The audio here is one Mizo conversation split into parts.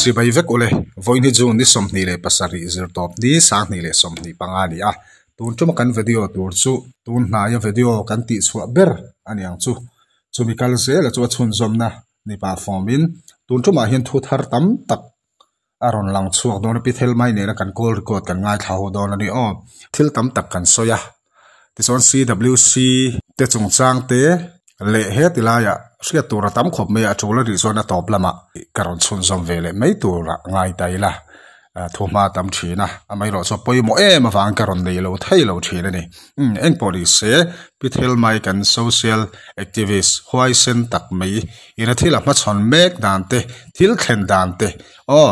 Chibai vek ule, vawiin hi June ni 27 zirtawp ni 2025 a ni a, tun tuma kan video tur chu tun hnaia video kan tihchhuah ber a ni ang chu. Chumi kal zela chu a chhunzawmna ni pah fawmin tun tumah hian thu thar tam tak a rawn lang chhuak dawn a, Pi Thelmai nena kan call record kan ngaithla ho dawn a ni aw. Thil tam tak kan sawi a, tichuan CWC te chungchang te leh heti laiah hriat tur a tam khawp mai a, a tul a nih chuan a tawp lamah ka rawn chhunzawm ve leh mai turah ngai ta ila. Thu hma tam thin a, amaherawh chu a pawimawh em avang ka rawn nei lo thei lo thin a ni. Umm eng pawh ni se, Pi Thelmai kan social activist huaisen tak mai ina thil a hmachhawn mek dan te, thil thlen dan te aw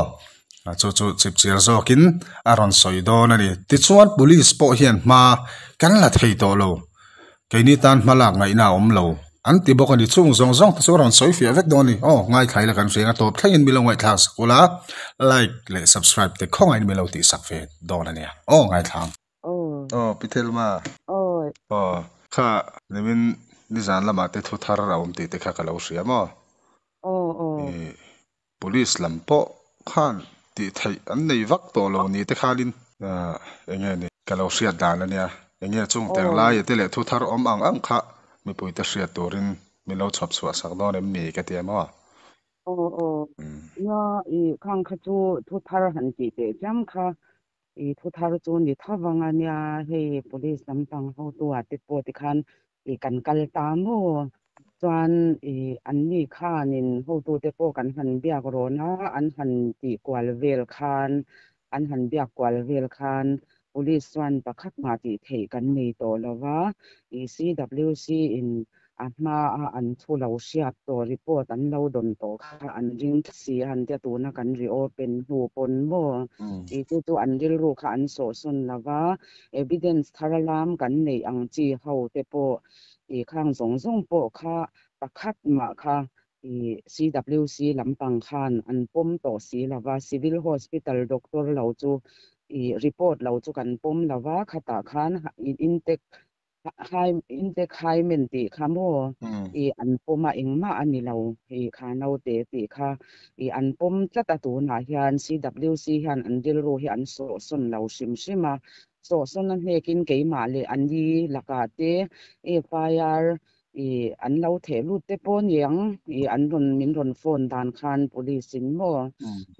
chu chu chipchiar zawkin a rawn sawi dawn a ni. Tichuan police pawh hian hma kan la thei tawh lo. Keini tan hma lak ngaihna a awm lo an ti bawk a ni. Chung zawng zawng te chu a rawn sawi fiah vek dawn a ni. Aw, ngaithla ila kan hriat a tawp thlengin milo ngaihthlak sak ula, like leh subscribe te khawngahin milo tih sak ve dawn a nia. Aw, ngaithla ang. Aw, Pi Thelma. Aw, kha nimin nizan lamah te thu thar a awm tih te kha ka lo hria maw? Aw. Police lam pawh khan tih theih an nei vak tawh lo ni te khanin eng nge ni ka lo hriat dan a nia, eng nge chung teng lai te leh thu thar awm ang ang kha mipui te hriat turin min lo chhawp chhuah sak dawn em ni ka ti em aw. Aw aw, nia i khang kha chu thu thar han tih teh chiam kha i thu thar chu ni tho vang a nia, hei police lampang hotu ah te pawh tikhan I kan kal ta maw? Chuan i anni khanin hotute pawh kan han biak rawn a, an han tih kual vel khan, an han biak kual vel khan Police chuan pakhat mah tih theih kan nei tawh lo va, i CWC in a hmaa an thu lo hriat tawh report an lo dawn tawh kha an ring tlat si a, an tia tuna kan reopen hnu pawn maw? I chu chu an rilru kha an sawhsawn lo va, Evidence thar lam kan neih ang chi ho te pawh i khang zawng zawng pawh kha pakhat mah kha i CWC lampang khan an pawm tawh si lo va, Civil Hospital doctor lo chu i report lo chu kan pawm lo va, khatah khan intake intake hymen tih kha maw i an pawm a engmah a ni lo i kha naute tih kha i an pawm tlat a tunah hian CWC hian an rilru hi an sawhsawn lo hrim hrim a, sawhsawn a hnekin keimah leh a ni lakah te FIR i an lo theh lut te pawh niang i an rawn min rawn phone dan khan police in maw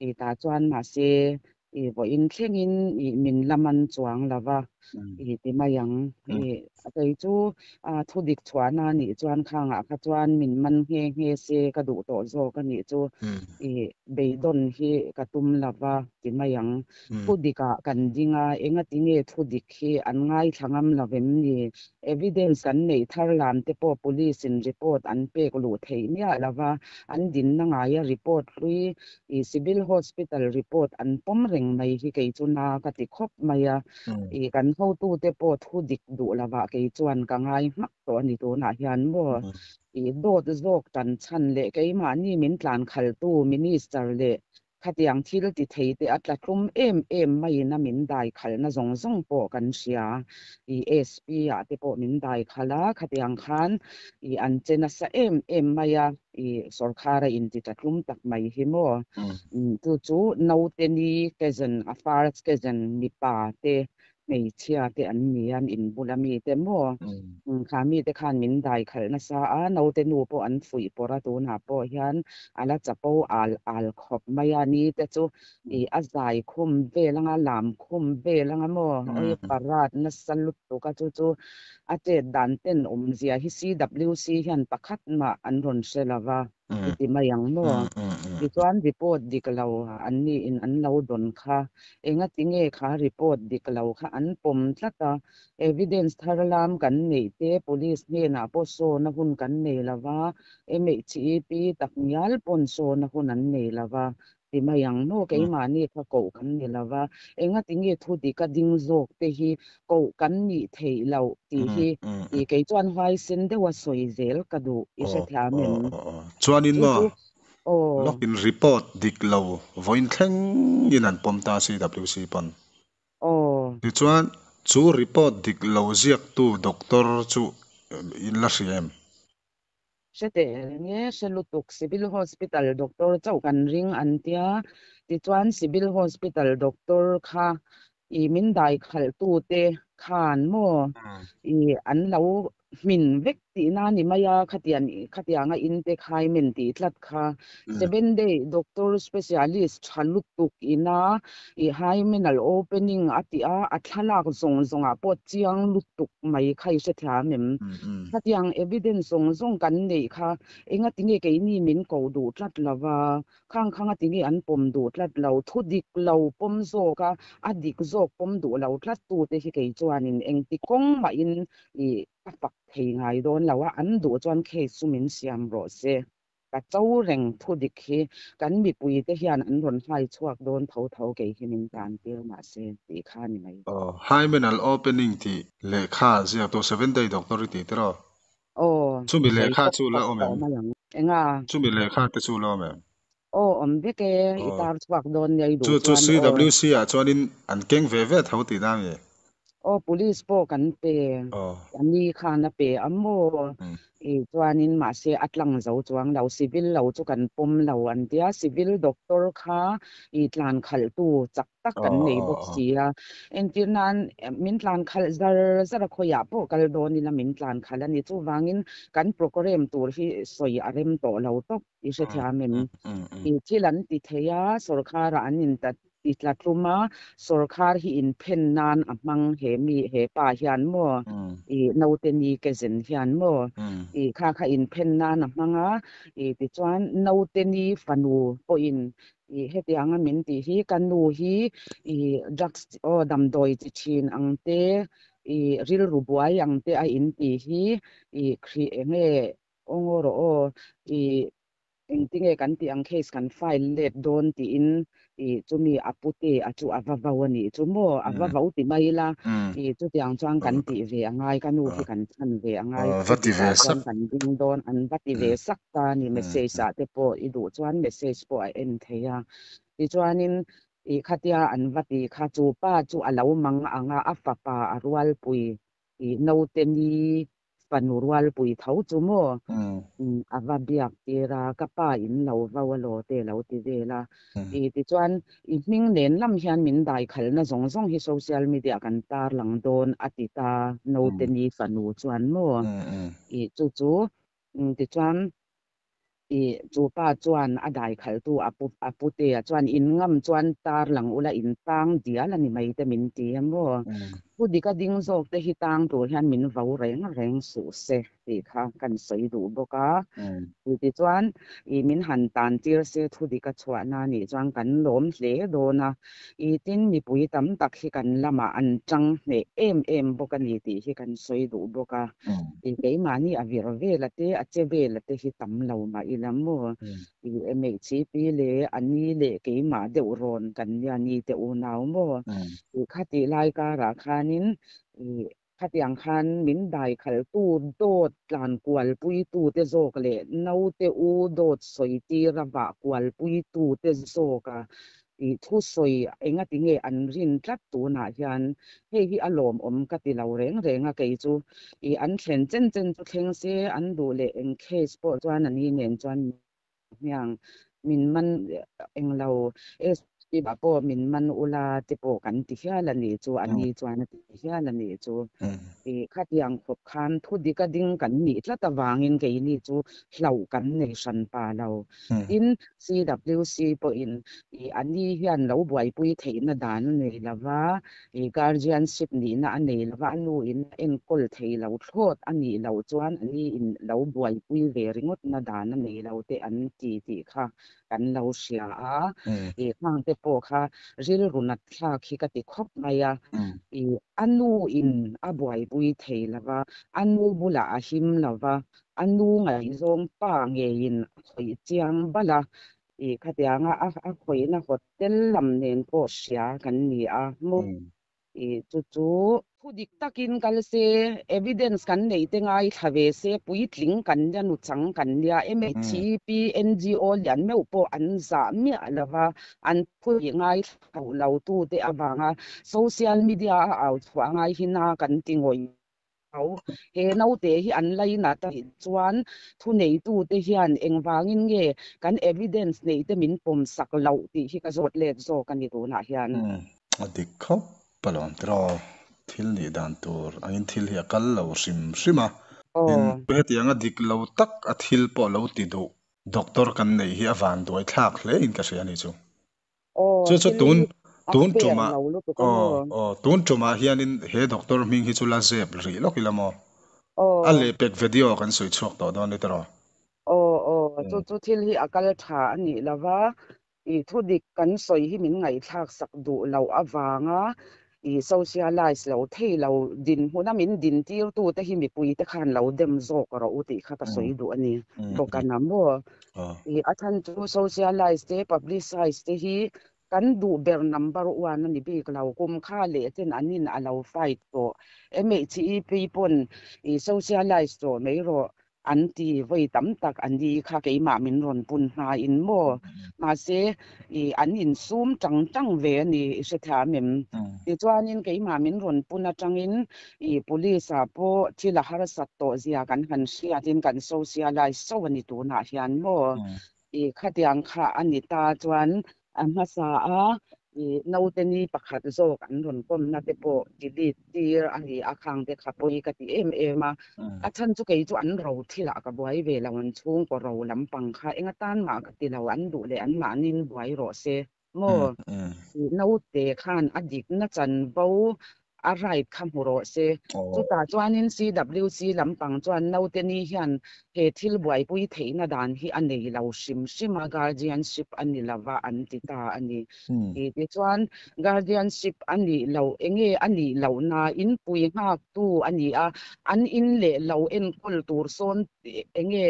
i tah chuan mahse I vawiin thlengin i min la man chuang lo va, i ti mai ang. I kei chu thu dik chhuahna a nih chuan khangah kha chuan min man nghe nghe se ka duh tawh zawk a nih chu i beidawn hi ka tum lo va ti mai ang. Thu dikah kan ding a, engati nge thu dik hi an ngaithla ngam lo vem ni? Evidence kan neih thar lam te pawh police in report an pek luh theih miah lo va, an dinna ngaia report hlui I Civil Hospital report an pawm reng mai hi kei chu na ka ti khawp mai a. I kan hotute pawh thu dik duh lovah kei chuan ka ngai hmak tawh a ni tunah hian maw. I dawt zawk tan chhan leh keimahni min tlan khaltu Minister leh khatiang thil ti thei te a tla tlum em em maiin a min dai khalhna zawng zawng pawh kan hria. I SP ah te pawh min dai khalh a, khatiang khan i an che nasa em em mai a. I sorkar a inti ta tlum tak mai hi maw? Chu chu naute ni cousin, a first cousin mipa te hmeichhia te an ni a, in bula mi te maw? Kha mi te khan min dai khalh nasa a, naute nu pawh an fuih pawrh a, tunah pawh hian a la chapo al al khawp mai a, ni te chu i a zai khum vel anga, lam khum vel anga maw? Oi parat nasa lutuk a, chu chu A chet dan ten awmzia hi CWC hian pakhat mah an rawn hre lo va, i ti mai ang maw? Tichuan report dik lo an niin an lo dawn kha. Engati nge kha report dik lo kha an pawm tlat a? Evidence thar lam kan neih te police hnenah pawh sawna hun kan nei lo va, MHEP takngial pawn sawna hun an nei lo va, Ti mai ang maw? Keimahni kha koh kan ni lo va, engati nge thu dik a ding zawk te hi koh kan nih theih loh tih hi i kei chuan huaisen deuha sawi zel ka duh, i hrethiam em? Chuanin maw, lawkin report dik lo vawiin thlengin an pawm ta CWC pawn. Tichuan, chu report dik lo ziaktu doctor chu in la hria em? Hre teh reng e, hre lutuk Civil Hospital doctor chauh kan ring an tia. Tichuan Civil Hospital doctor kha i min dai khalh tute khan maw i an lo hmin vek tihna a ni mai a, khatiang khatianga in te khai men tih tlat kha. Seven day doctor specialist tha lutuk ina i hymenal opening a tih a, a thlalak zawng zawngah pawh chiang lutuk mai kha i hrethiam em? Khatiang evidence zawng zawng kan neih kha engati nge keini min ko duh tlat lova, Khang khang a tinge an pawm duh tlat lo, thu dik lo pawm zawk a, a dik zawk pawm duh lo tlat tu te hi kei chuanin engti kawng mahin i ka fak thei ngai dawn lo a, an duh chuan case chu min siam rawh se. Ka cho reng thu dik hi kan mipui te hian an rawn hlai chhuak dawn tho tho kei hi min tan tir mah se tih kha a ni mai. Aw, Hymenal opening tih lehkha ziaktu Seven Day Doctor i tih tiraw? Aw, Chumi sawi lehkha pawp chu la pawp awm tawh em? mai ang. Enga? Chumi lehkha te chu la awm em? Aw, awm vek e, i Aw. tar chhuak dawn nia i duh Chu chu chuan aw. CWC ah chuanin an keng ve ve tho tihna a mi? Aw, police pawh kan pe. Aw. A ni khan a pe a maw? I chuanin mahse a tlang zo chuang lo, civil lo chu kan pawm lo an tia, civil doctor kha i tlan khalhtu chak tak kan nei bawk si a, entir nan min tlan khalh zar zar a khawiah pawh kal dawn ila min tlan khalh a ni. Chuvangin kan programme tur hi sawi a rem tawh lo tawp i hrethiam em? I thil an ti thei a, sawrkharah an in ti tla tlum a, sawrkhar hi inphen nan a hmang he mi he pa hian maw i naute ni ke zen hian maw i kha kha inphen nan a hmang a, i tichuan naute ni fanu pawhin I hetianga min tih hi ka nu hi i drugs aw damdawi chi thin ang te, i rilru buai ang te a in tih hi i khrih enge aw ngaw rawh aw, i engtinge kan tih ang case kan file let dawn tiin i chumi a pute a chu a va vo a nih chu maw, a va vo ti mai ila i chutiang chuan kan tih ve a ngai, ka nu hi kan chhan ve a ngai, Va ti ve thudikah chuan sak. kan ding dawn an va ti ve sak. Ta ni message ah te pawh i duh chuan message pawh a en thei a. Tichuanin i khatia an va ti kha chu pa chu a lo mang ang a, a fapa a rualpui i naute ni fanu rualpui tho chu maw a va biak tir a, ka pa in lo vo a law te lo ti vel a. I tichuan i hming nen lam hian min daikhalna zawng zawng hi social media kan tarlang dawn a ti ta naute ni fanu chuan maw i chu chu Tichuan, i chu pa chuan a daikhaltu a pu a putea chuan in ngam chuan tar lang ula in tang dial a ni mai te min ti a maw? Pu dika ding zawk te hi tang tur hian min vo reng reng suh se tih kha kan sawi duh bawk a. Tichuan, i min han tan tir se thu dika chhuahna nih chuan kan lawm hle dawn a. I tin mipui tam tak hi kan lamah an tang hneh em em bawk a ni tih hi kan sawi duh bawk a. I keimahni a vir vel a te, a che vel a te hi tam lo mah ila maw? I MHCP leh a ni leh keimah deuh rawn kan nia ni te unau maw? I khatih lai karah khanin i khatiang khan min daikhaltu dawt tlan kualpuitu te zawk leh naute u dawt sawi tira vah kualpuitu te zawka I thusawi engati nge an rin tlat tunah hian hei hi a lawmawm ka ti lo reng reng a kei chu. I an thlen chen chen chu thleng se an duh leh eng case pawh chuan a ni nen chuan hmiang min man englo SP ah pawh min man ula te pawh kan ti hial a nih chu a ni chuan a ti hial a nih chu. I khatiang khawp khan thu dika ding kan nih tlat avangin keini chu hlauh kan nei hran pa lo. Tin, CWC pawhin i a ni hian lo buaipui theihna dan a nei lo va, i guardianship nihna a nei lo va, a nu in a enkawl thei lo thlawt a nih loh chuan a ni in lo buaipui ve ringawtna dan a nei lo te an ti tih kha kan lo hria a. I khangte pawh kha rilru nat thlak hi ka ti khawp mai a. I a nu in a buaipui thei lo va, a nu bulah a him lo va, A nu ngaihzawng pa ngeiin a khawih chiang bal a, i khatianga a khawihna hotel lam nen pawh hria kan ni a maw? I chu chu. Thu dik takin kal se, evidence kan neih te ngaithla ve se, puitling kan nia, nuchang kan nia, MHP, NGO lian meuh pawh an zah miah lo va, an thu nih ngaithla lo tute avanga social media a au chhuah ngai hi na kan ti ngawih. Tho. He naute hi an lainat a nih chuan thuneitute hian engvangin nge kan evidence neihte min pawm sak loh tih hi ka zawt let zawk a ni tunah hian. Umm a dik khawp alawm tiraw, thil nih dan tur angin thil hi a kal lo hrim hrim a. Tin, hetianga dik lo tak a thil pawh lo ti duh doctor kan neih hi a vanduai thlak hle in ka hria a nih chu. Aw, Chu chu thil tun hi a tun fair tumah lo lutuk a aw maw? aw tun tumah hianin he doctor hming hi chu la zep rih lawk ila maw? A Aw. lehpek video kan sawi chhuak tawh dawn ni tiraw? Aw aw, chu chu thil hi a kal tha a nih lova, i thudik kan sawi hi min ngaihthlak sak duh loh avanga i socialize lo thei lo dinhmuna min dintir tute hi mipuite khan lo dem zawk rawh u tih kha ka sawi duh a ni bawk a na maw? I a chhan chu socialize te publicize te hi kan duh ber number one a ni bik lo. Kum kha leh ten an in a lo fight tawh. MHEP pawn i socialize tawh mai rawh an ti vawi tam tak a ni kha keimah min rawn pun hna in maw? Mahse i an insum tang tang ve a ni i hrethiam em? Tichuanin keimah min rawn pun atangin i police ah pawh thil a harsat tawh zia kan han hriatin kan socialize chauh a ni tunah hian maw? I khatiang kha a ni ta chuan a hmasa a i naute ni pakhat zawk an rawn kawmna te pawh delete tir a ni a, khang te kha pawi ka ti em em a. A chhan chu kei chu an ro thilah ka buai ve lo, an chhungkaw ro lampang kha eng atan mah ka ti lo, an duh leh anmahniin buai rawh se maw? I naute khan a dikna chanvo a right kha hmu rawh se. Chutah chuanin CWC lampang chuan naute ni hian he thil buaipui theihna dan hi a nei lo hrim hrim a, guardianship a ni lova an ti ta a ni. Tichuan guardianship a nih loh, enge a nih loh na, inpui nghaktu a ni a, an in leh lo enkawl tur sawn enge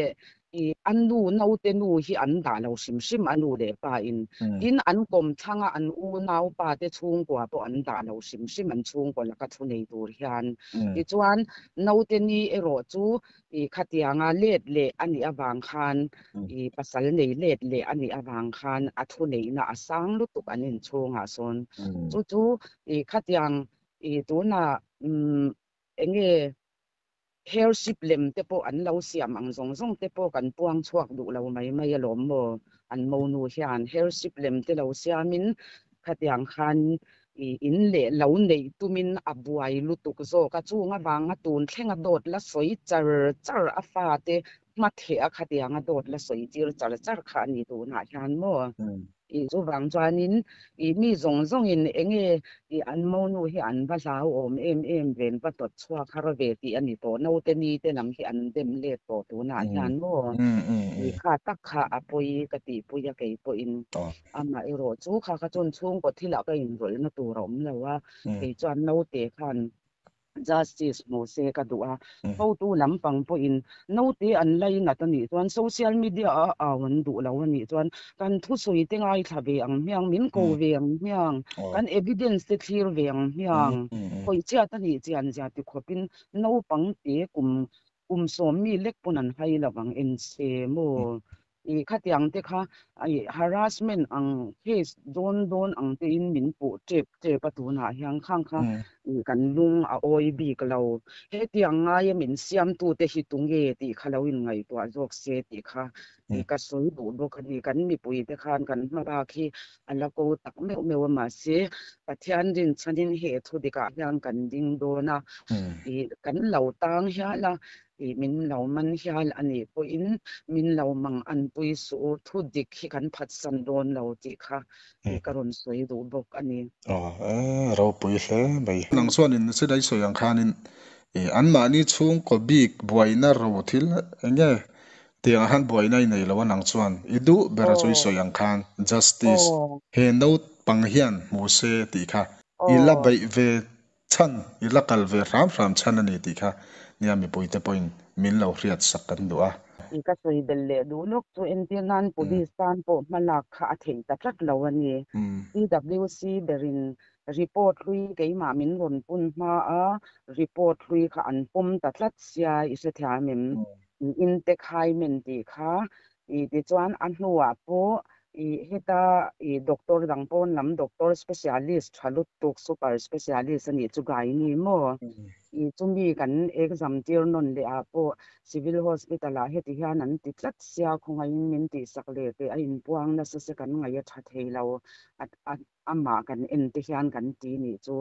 I a nu naute nu hi an dah lo hrim hrim a nu leh pa in. Tin, an kawm thlang a an unau pa te chhungkua pawh an dah lo hrim hrim an chhungkaw laka thu nei tur hian. Tichuan, naute ni erawh chu i khatianga let leh a nih avang khan i pasal nei let leh a nih avang khan a thu neihna a sang lutuk an inchhungah sawn. Chu chu i khatiang i tunah enge Heirship lem te pawh an lo siam ang zawng zawng te pawh kan puang chhuak duh lo mai mai alawm maw? An monu hian heirship lem te lo siamin khatiang khan i in leh lo neih tumin a buai lutuk zawk a, chung avanga tun thlenga dawt la sawi char char a fate hmatheh a khatianga dawt la sawi tir char char kha a ni tunah hian maw? I chuvang chuanin i mi zawng zawngin enge i an monu hi an va hlauhawm em em ve, an va hnawt chhuak har ve tih a ni tawh. Naute ni te lam hi an dem let tawh tunah hian maw i kha tak kha a pawi ka tihpui a kei pawhin amaherawh chu kha kha chuan chhungkaw thilah ka inrawlhna tur a awm lo a, kei chuan naute khan Justice hmu se ka duh a, hotu lampang pawhin naute an lainat a nih chuan social media a au an duh lo a nih chuan kan thusawi te ngaithla ve ang hmiang, min ko ve ang hmiang, kan evidence te thlir ve ang hmiang, khawihchhiat a nih chian zia ti khawpin naupang te kum kum sawm mi lek pawn an hai lo ang en se maw? I khatiang te kha i harassment ang case dawn dawn ang te in min puh tep tep a tunah hian khang kha i kan lung a awi bik lo. Hetiang ngaia min siamtu te hi tunge tih kha lo in ngaihtuah zawk se tih kha i ka sawi duh bawk a ni. Kan mipui te khan kan hma bak hi a la ko tak meuh meuh a mahse Pathian rinchhanin he thu dikah hian kan ding dawn a, i kan lo tang hial a, I min lo man hial a nih pawhin min lo mang anpui suh u, thu dik hi kan phatsan dawn lo tih kha i ka rawn sawi duh bawk a ni. Aw e, ropui hle mai. Nang chuanin silai sawi ang khanin i anmahni chhungkaw bik buaina ro thil eng nge tiangah khan buaina i nei lo a nang chuan i duh bera chu i sawi ang khan justice he naupang hian hmu se tih kha i la beih ve Chhan, i la kal ve hram hram chhan a ni tih kha nia mipuite pawhin min lo hriat sak kan duh a. I ka sawi belh leh duh lawk chu entir nan Police tan pawh hma lak kha a theih ta tlat lo a ni. CWC berin report hlui keimah min rawn pun hma a, report hlui kha an pawm ta tlat sia i hrethiam em? I intekhaiment tih kha I tichuan a hnuah pawh i heta i doctor dang pawn lam doctor specialist tha lutuk super specialist a nih chu gai ni maw? I chumi kan exam tir nawn leh ah pawh Civil Hospital ah heti hian an ti tlat sia khawngaihin min tihsak leh teh a inpuang nasa se kan ngaih a tha thei lo a amah kan en te hian kan ti nih chu.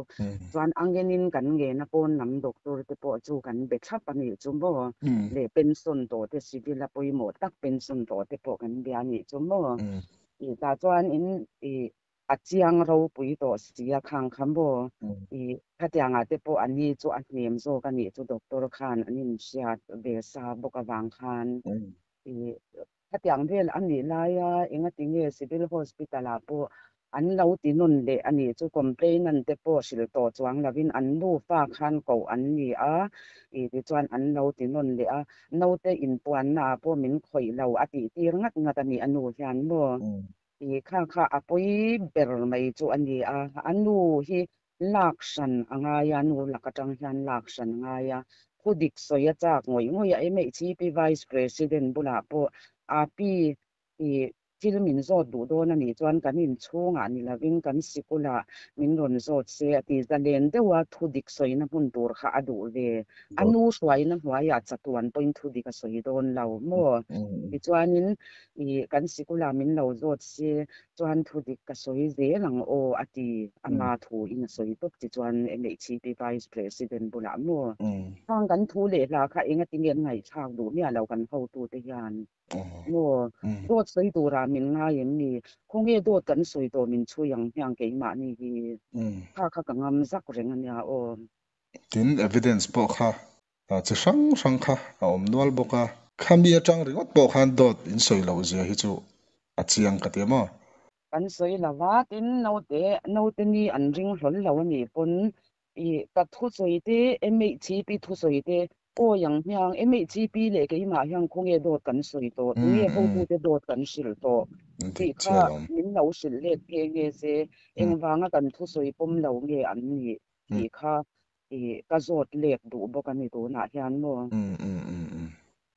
Chuan angenin kan ngena pawn lam doctor te pawh chu kan be thlap a nih chu maw? Leh pension tawh te civil a pawimawh tak pension tawh te pawh kan bia nih chu maw? I tah chuan in i a chiang ropui tawh si a khang kha maw? I khatiang ah te pawh a ni chu a hnem zawk a nih chu doctor khan an inhriat ve sa bawk avang khan i Khatiang vel a nih laia engati nge Civil Hospital ah pawh an lo ti nawn leh a nih chu complainant te pawh hrilh tawh chuang lovin an nufa khan koh an ni a, i tichuan an lo ti nawn leh a, naute inpuanna ah pawh min khawih lo a tih tir ngat ngat a nih a nu hian maw? I kha kha a pawi ber mai chu a ni a, a nu hi lak hran a ngai a, nu lak atang hian lak hran a ngai a, thu dik sawi a chak ngawih ngawih a, MHCP Vice President bulah pawh Api i thil min zawt duh dawn a nih chuan kan inchhungah ni lovin kan sikulah min rawn zawt se a ti. Zalen deuha thu dik sawina hmun tur kha a duh ve. A nu hruaina hnuaiah chatuan pawhin thu dik a sawi dawn lo maw? Tichuanin i kan sikulah min lo zawt se Chuan thu dik ka sawi zel ang aw a ti. Ama thu in a sawi tawp ti chuan MHCP Vice President bulah maw? Khang kan thu leh hla kha engati nge an ngaihthlak duh miah lo kan hotute hian maw? Dawt sawi turah min ngai em ni? Khawnge dawt kan sawi tawh min chhui ang hmiang keimahni hi? Kha kha ka ngam zak reng a nia aw. Tin, evidence pawh kha chi hrang hrang kha a awm nual bawk a. Khami atang ringawt pawh khan dawt in sawi loh zia hi chu a chiang ka ti a maw? Kan sawi lo va, tin naute naute ni an ring hlawl lo a nih pawn i ka thusawi te MHCP thusawi te awi ang hmiang MHCP leh keimah hian khawnge dawt kan sawi tawh tunge hotute dawt kan hrilh tawh tih kha min lo hrilh let nghe nghe se engvanga kan thusawi pawm lo nge an nih tih kha I ka zawt lek duh bawk a ni tunah hian maw? Umm umm umm umm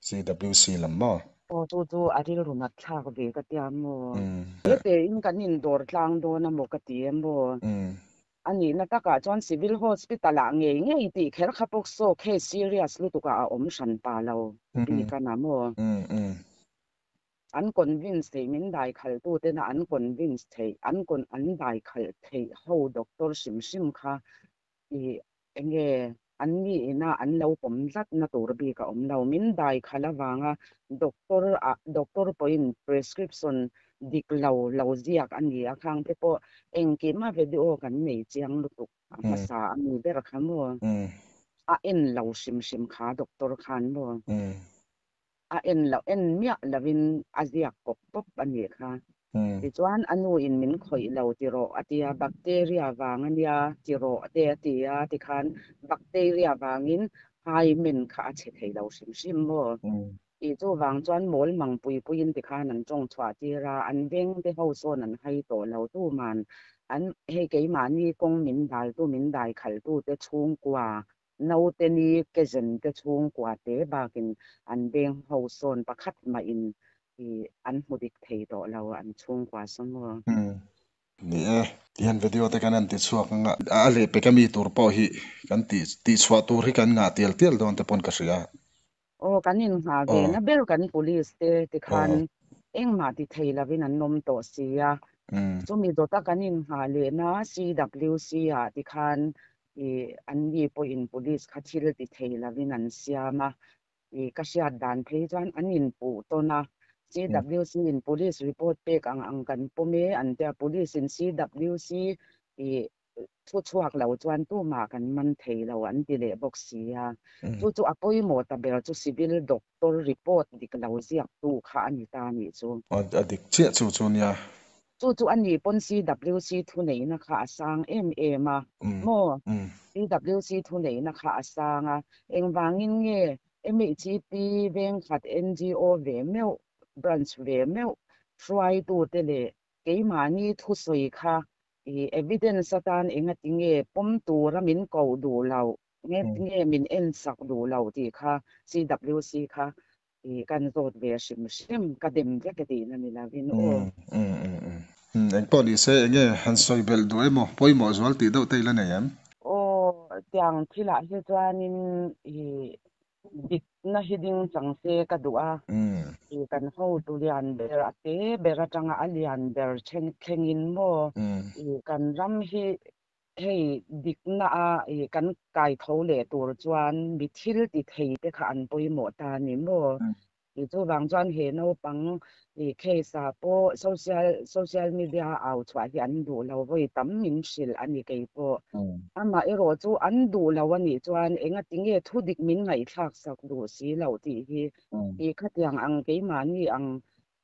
CWC lam maw? Aw chu chu a rilru nat thlak ve ka tia maw? He tein kan indawr tlang dawn a maw ka ti em maw? A nihna takah chuan Civil Hospital ah ngei ngei tih kher kha pawh saw case serious lutuk ah a awm hran pa lo bik a na maw? An convince theih min dai khalh tu tena an convince theih an con an dai khalh theih ho doctor hrim hrim kha i enge an mi ina an lo pawm tlat na tur bik a awm lo. Min dai khalh avanga doctor ah doctor pawhin prescription dik lo lo ziak a ni a khang te pawh engkim a video kan nei chiang lutuk a hmasa a mi ber kha maw a en lo hrim hrim kha doctor khan maw. A en loh en miah lovin a ziak pawp pawp a nih kha. Tichuan a nu in min khawih lo ti rawh a ti a, bacteria vang a nia ti rawh te a ti a, tikhan bacteria vangin hymen kha a chhe thei lo hrim hrim maw? Tih chu vang chuan mawl mang pui puiin tikhan an tawng chhuah tir a, an veng te ho sawn an hai tawh lo tuman an hei keimahni kawng min daltu min daikhaltu te chhungkua Naute ni Kezen te chhungkua te bakin an veng ho sawn pakhat mahin i an hmu dik thei tawh lo an chhungkua saw maw? Umm. Ni e, tihian video te kan han ti chhuak ang a, a lehpek ami tur pawh hi kan tih tihchhuah tur hi kan ngah tial tial dawn te pawn ka hria. Aw kan innghah ve na ber kan police te tikhan engmah ti thei lovin an awm tawh si a, chumi dawta kan innghah lehna CWC ah tikhan ih an ni pawhin police kha thil ti thei lovin an siam a, ih ka hriat dan phei chuan an inpuh tawn a, CWC in police report pek ang ang kan pawm e an tia, police in CWC ih Thu chhuak lo chuan tumah kan man thei lo an ti leh bawk si a. Chu chu a pawimawh ta ber chu civil doctor report dik lo ziaktu kha a ni ta nih chu. A dik chiah chu chu nia. Chu chu a ni pawn CWC thuneihna kha a sang em em a maw? CWC thuneihna kha a sang a. Engvangin nge MHP vengkhat NGO ve meuh, branch ve meuh hruaitute leh keimahni thusawi kha I evidence atan engati nge pawm tura min koh duh loh, nge nge min en sak duh loh tih kha CWC kha i kan zawt ve hrim hrim, ka dem vek e tihna ni lovin aw. Engpawh ni se enge han sawi belh duh emaw pawimawh zual tih deuh te i la nei em? Aw. Tiang thilah hi chuanin i dikna hi ding chang se ka duh a, i kan hotu lian ber a te ber atanga a lian ber then thlengin maw i kan ram hi hei dikna a i kan kai tho leh tur chuan mi thil ti thei te kha an pawimawh ta a ni maw. Tih chuvang chuan he naupang ih case ah pawh social social media a au chhuah hi an duh lo vawi tam min hrilh a ni kei pawh. Amah erawh chu an duh lo a nih chuan enga tinge thu dik min ngaihthlak sak duh si loh tih hi ih khatiang ang keimahni ang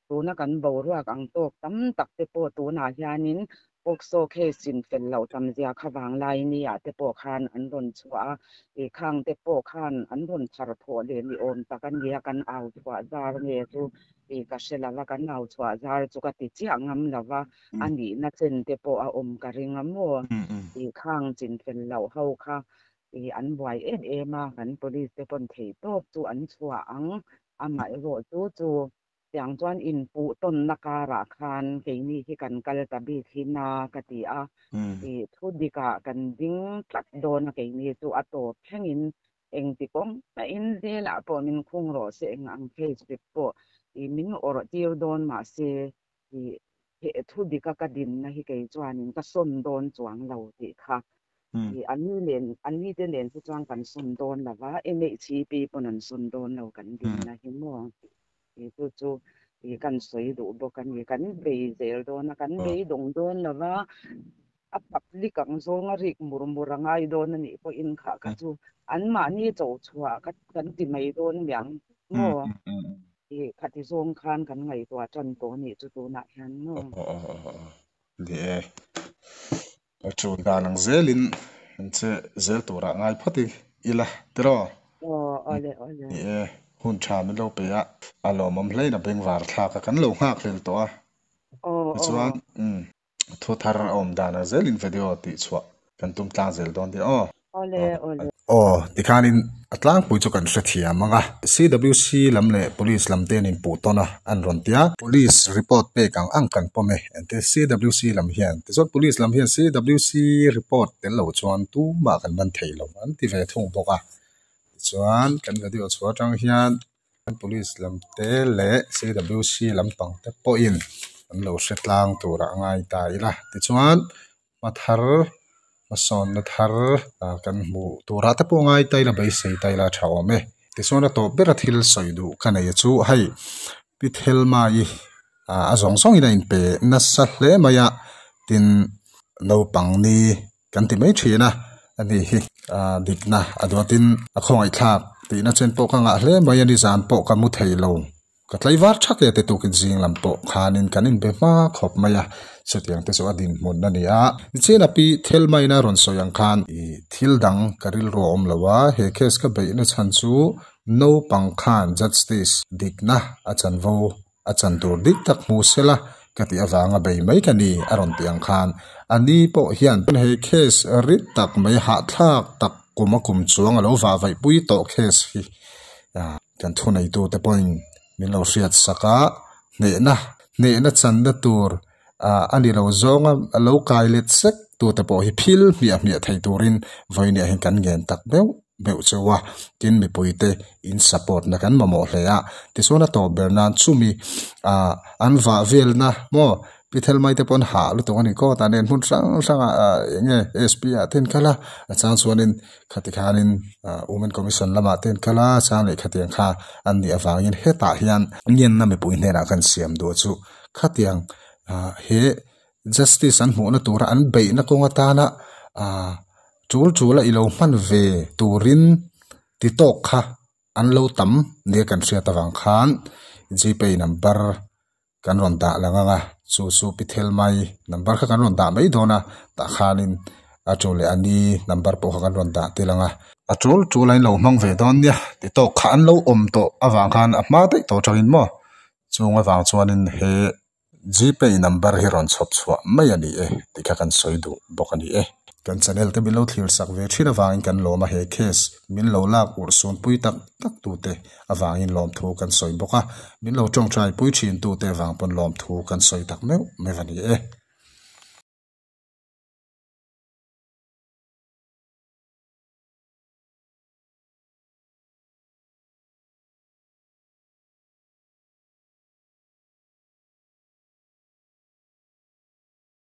tuna kan boruak ang tawk tam tak te pawh tunah hianin POCSO case in fel loh tam zia kha vanglai ni ah te pawh khan an rawn chhuah a, ih khang te pawh khan an rawn thar thawh leh ni awm tak a nia, kan au chhuah zar nge chu ih ka hre lo va, kan au chhuah zar chu ka ti chiah ngam lo va, a nihna chen te pawh a awm ka ring a maw, ih khang chin fel loh ho kha ih an buai em em a, kan police te pawn theih tawp chu an chhuah ang, amaherawh chu chu Tiang chuan inpuh tawnna karah khan keini hi kan kal ta bik hi na ka ti a, ih thu dikah kan ding tlat dawn a keini chu a tawp thlengin engti kawng mahin zelah pawh min khung rawh se eng ang case rik pawh ih min awrh tir dawn mahse ih thu dika ka dinna hi kei chuanin ka sawn dawn chuang lo tih kha ih an nen an mite nen hi chuan kan sawn dawn lo va, MHCP pawn an sawn dawn lo kan dinna hi maw. Tih chu chu ih kan sawi duh bawk a ni. Kan bei zel dawn a, kan beidawng dawn lo va, a public ang zawng a rik mur mur a ngai dawn a nih pawhin kha kha chu anmahni cho chhuah kha kan ti mai dawn aniang maw? Ih khati zawng khan kan ngaihtuah tan tawh a nih chu tunah hian maw? Ni e, a tul dan ang zelin an che zel turah ngai phawt i ila tiraw? Aw, awle awle. Ni e, hun tha min lo pe a, a lawmawm hlein a bengvar thlak a, kan lo nghak hlel tawh a. Aw, aw. Tichuan, thu thar a awm dan ang zelin video tih chhuah kan tum tlang zel dawn nia aw. Awle, awle. Aw, tikhanin a tlangpui chu kan hrethiam ang a. CWC lam leh Police lam te an inpuh tawn a, an rawn ti a. Police report pek ang ang kan pawm e, engtin CWC lam hian. Tichuan Police lam hian CWC report tel lo chuan tumah kan man thei lo an ti ve thung bawk a. Tichuan kan video chhuah atang hian Police lam te leh CWC lampang te pawhin an lo hre tlang turah a ngai ta ila. Tichuan Hma thar, hmasawnna thar kan hmuh turah te pawh ngai ta ila beisei ta ila a tha awm e. Tichuan a tawp bera thil sawi duh ka nei chu hei Pi Thelma-i a zawng zawngin a inpe nasa hle mai a, tin naupang ni kan ti mai thin a, ani hi dikna a duatin a khawngaihthlak tihna chen pawh ka ngah hle mai a, nizan pawh ka mu thei lo. Ka tlaivar thak e te tukin zing lam pawh khanin kan inbe hma khawp mai a, chutiang te chu a dinhmun a ni a. Nichina pi Thelmaina rawn sawi ang khan i thil dang ka rilru a awm lo a, he case ka beihna chhan chu naupang khan justice dikna a chanvo a chan tur dik tak hmu sela ka tih avanga bei mai ka ni a rawn tih ang khan a ni pawh hian he case rit tak mai hahthlak tak kum a kum chuang a lo vahvaihpui tawh case hi Kan thuneitute pawhin min lo hriat sak a, hnehna, hnehna channa tur a ni lo zawnga a lo kai let sek tute pawh hi phil hmiah hmiah thei turin vawinia hian kan ngen tak beuh beuh cheu a, tin mipuite in support na kan mamawh hle a, tichuan a tawp ber nan chumi ah an vah velna maw Pi Thelmai te pawn hah lutuk a ni kawt a nen hmun hrang hrang ah ah eng nge SP ah te an kal a, a chang chuanin khati khanin ah Women Commission lamah te an kal a, chang leh khatiang kha an nih avangin hetah hian ngenna mipui hnenah khan siam duh chu khatiang ah he justice an hmuhna tura an beihna kawng atana ah tul tul a ilo hman ve turin ti tawk kha an lo tam nia kan hriat avang khan Gpay number kan rawn dah lang ang a, chu chu pi thel mai number kha kan rawn dah mai dawn a, tah khanin a tul leh a ni number pawh kha kan rawn dah tel ang a. A tul tul a in lo hmang ve dawn nia ti tawk kha an lo awm tawh avang khan a hma daih tawh atangin maw chung avang chuanin he Gpay number hi rawn chhawp chhuah mai a ni e tih kha kan sawi duh bawk a ni e. Kan channel te min lo thlir sak ve thin avangin kan lawm a, he case min lo lak urh sun pui tak tak tute avangin lawmthu kan sawi bawk a, min lo tawngtai pui thin tute avang pawn lawmthu kan sawi tak meuh meuh a ni e.